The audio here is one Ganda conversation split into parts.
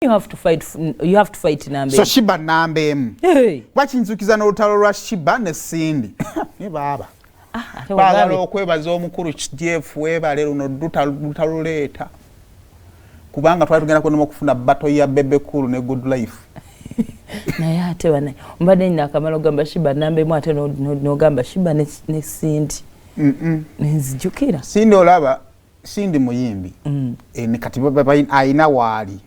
You have to fight, you have to fight number. So Sheebah namba emu. Hey. Kuba kinzukiza n'olutalo lwa Sheebah ne Cindy ne baaba. Ah, ate Baagala wagabe. okwebaza omukulu Jeff, weebale luno lutaluleeta, kubanga twali tugenda kunoma okufuna battle ya Bebe Cool ne Good Life. Naye ate bana mbadde nina akamala ogamba Sheebah namba emu, ate n'ogamba Sheebah ne Cindy, nenzijukira. Cindy, olaba Cindy muyimbi. Eh, kati ayina waali.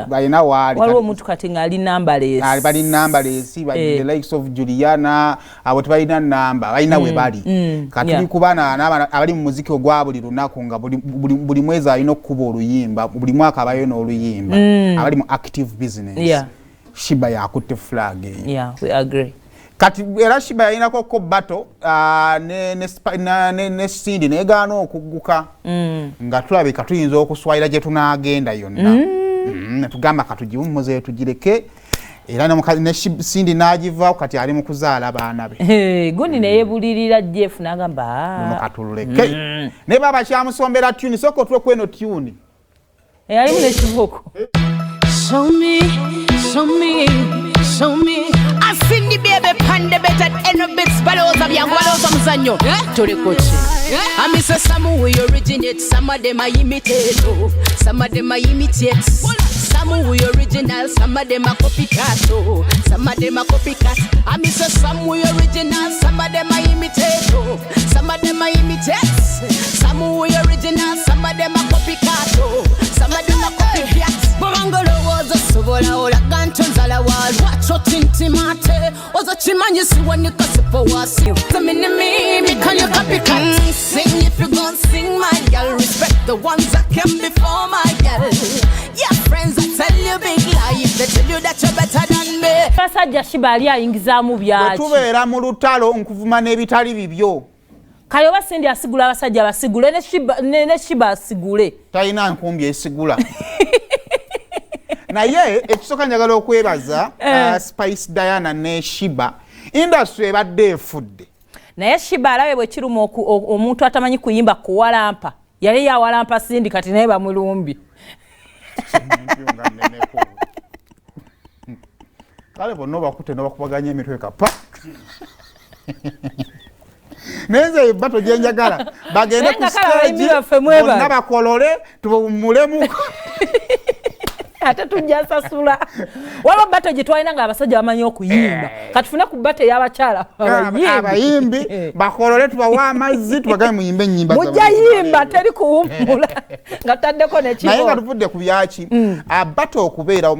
Balina waali. Waliwo omuntu kati ng'ali numberless. Bali numberless, the likes of Juliana, abo tebalina namba, balina we bali. Kati tuli ku baana n'abaana abali mu muziki ogwa buli lunaku, nga buli mwezi alina okukuba oluyimba, buli mwaka abayo n'oluyimba, abali mu active business. Sheebah yakutte flag eyo. Yeah, we agree. Kati era Sheebah yalinako ko battle ne Cindy, negaana okugguka, nga tulabika tuyinza okuswalira gye tunaagenda yonna. Netugamba katugiwummuze, tugireke, era ne Cindy n'agivaako, kati ali mu kuzaala baana be. Hey, gundi neyebulirira Jeff n'agamba, luno "Ah." Katululeke, naye baba kyamusombera tune, sooka otule kweno tune. Eh, alimu n'ekibuuko. Show me, show me, show me. I seen the baby pan the bed at end of bits, balowooza byangu, balowooza muzannyo, tuli kuki? I miss some we originate, some of them I imitate, oh. Some of them I imitate. Some we original, some of them are copycat, oh. Some of them are copycat. I miss some we original, some of them I imitate, oh. Some of them I imitate. Some we original, some of them are copycat, oh. Some of them are copycat. Bw'obanga olowooza osobola, olaga nti onzala wa lwaki otintima ate oza kimanyi siwanika sipo wasi. Sing if you gon' sing, my girl. Respect the ones that came before, my girl. Yeah, friends, I tell you big lie if they tell you that you're better than me. Basajja, Sheebah ali ayingizaamu Bwe byaki? Tubeera mu lutalo, nkuvuma n'ebitali bibyo. Kale oba Cindy asigula abasajja, basigule ne Sheebah, ne Sheebah asigule. Talina nkumbi esigula. Naye ekisooka, njagala okwebaza Spice Diana ne Sheebah. Industry ebadde efudde. Naye Sheebah alabe bwe kiruma omuntu atamanyi kuyimba kuwalampa. Yali yawalampa Cindy, kati naye bamulumbi. Nga nneneko. Kale bonna obakutte nobakubaganya emitwe kapa, naye nze battle gyenjagala bagende Naye ku nga kale abayimbi stage baffe mwebale. Bonna bakolole, tuwummulemu. Ate tujja sasula. Waliwo battle gye twalina nga abasajja bamanyi okuyimba, katufune ku battle ey'abakyala abayimbi. Abayimbi bakolole, tubawe amazzi, tubagambe muyimbe ennyimba Mujja zammwe. yimba, teri kuwummula nga tutaddeko Naye nga nekibo. tuvudde ku byaki, battle okubeera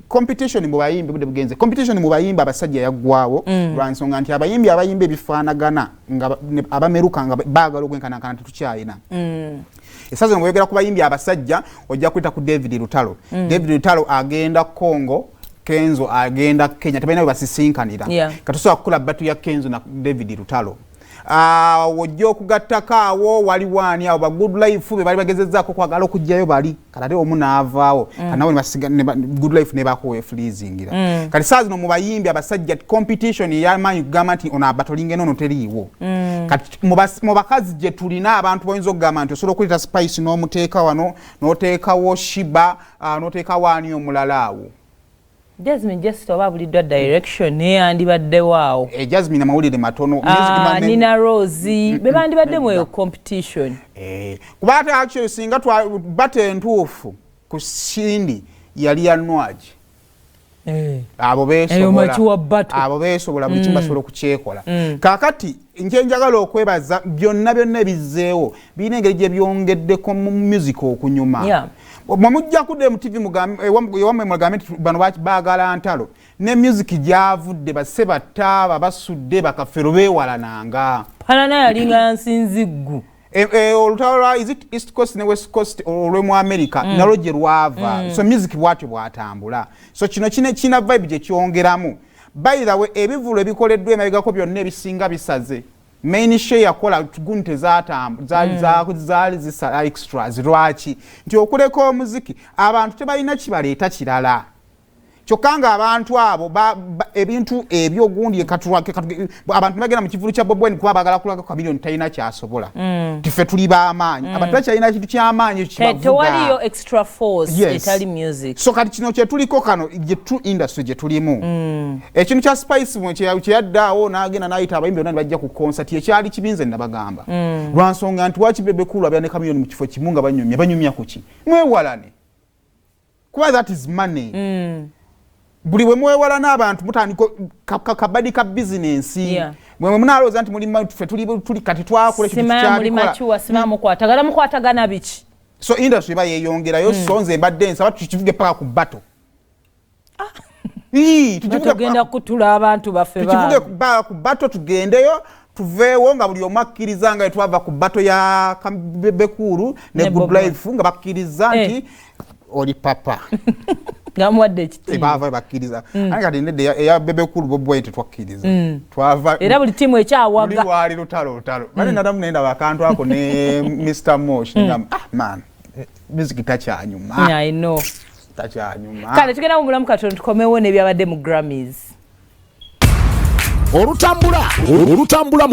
competition mu bayimbi, budde bugenze, competition mu bayimbi abasajja yaggwawo, lwa nsonga nti abayimbi abayimba ebifaanagana nga abameruka nga baagala okwenkanankana tetukyayina. Esaza nga oyogera ku bayimbi abasajja, ojja kuyita ku David Lutalo. David Lutalo agenda Congo, Kenzo agenda Kenya, tebalina we basisinkanira. Katusobola kukola battle ya Kenzo na David Lutalo. Ojja okugattako awo waliwo ani awo, ba Good Life be bali bagezezzaako okwagala okuggyayo bali, kati ate omu n'avaawo. Kati nabo Good Life nebaako weefreezingira. Kati saa zino mu bayimbi abasajja competition ey'amaanyi kugamba nti ono abatolinga enono teriiwo. Kati mu bakazi gye tulina abantu boyinza okugamba nti osobola okuleeta Spice n'omuteeka wano, n'oteekawo Sheebah, n'oteekawo ani omulala awo? Jasmine just oba abuliddwa direction, naye yandibaddewo awo. Eh, Jasmine amawulire matono. Music Nina Rose, be bandibadde mu eyo competition. Eh, kuba ate actually singa battle entuufu ku Cindy yali ya Nwagi. Abo Eyo beesobola. Mature battle. Abo beesobola, buli kimu basobola okukyekola. Kaakati nje njagala okwebaza byonna byonna ebizzeewo, birina engeri gye byongeddeko mu music okunyuma. Mwe mujja kudda mu TV ewammwe mugambe nti bano baagala ntalo, ne music gyavudde basse battaaba, basudde bakafero, beewalananga. Palana yalinga nsinziggu. Olutalo lwa, is it East Coast ne West Coast, olwe mu America, nalwo gye lwava. So music bwatyo bwatambula, so kino kina vibe gye kyongeramu. By the way, ebivulu ebikoleddwa emabegako byonna ebisinga bisaze. Main show yakola gundi zaali zisala extras. Lwaki? Nti okuleka omuziki abantu tebalina kibaleeta kirala. Kyokka nga abantu abo ebintu ebyo gundi abantu bagenda mu kivulu kya Bobi Wine kuba baagala kulaga Chameleone talina kyasobola, tife tuli b'amaanyi. Abantu bakyalina kintu ky'amaanyi kibavuga. Tewaliyo extra force etali music. So kati kino kyetuliko kano, ye true industry gye tulimu. Ekintu kya Spice mwe kyeyaddaawo n'agenda n'ayita abayimbi bonna ne bajja ku concert, ekyali kibinze nabagamba lwa nsonga nti waki Bebe Cool abeera ne Chameleone mu kifo kimu nga banyumya? Banyumya ku ki? Mwewalane, kuba that is money. Buli bwe mwewala n'abantu mutandika kabadi ka bizinensi. Mwe munalowooza nti muli ffe tuli kati twakula ekintu Simaya muli tukyabikola. Mature, simaya mukwatagana, mukwatagana biki? So industry eba yeeyongerayo. So nze mbadde nsaba tukivuge paka ku battle. Ii, tukivuge Batugenda kutula abantu baffe. Tukivuge Bambi. ku battle, tugendeyo tuveewo nga buli omu akkiriza nga twava ku battle ya Bebe Cool ne Ne Good Bob. Life nga bakkiriza nti oli papa. Nga muwadde ekitiibwa. Baava bakkiriza. Ate kati nedda, eya Bebe Cool Bobi Wine tetwakkiriza, twava. Era buli tiimu Luli ekyawaga. lwali lutalo, lutalo. Bale nadamu nendaba akantu ako ne Mr Mosh, negamba, "Ah man, music takyanyuma." I know. Takyanyuma. Kale tugenda mu bulamu katono, tukomewo n'ebyabadde mu Grammys. Olutambula olutambula.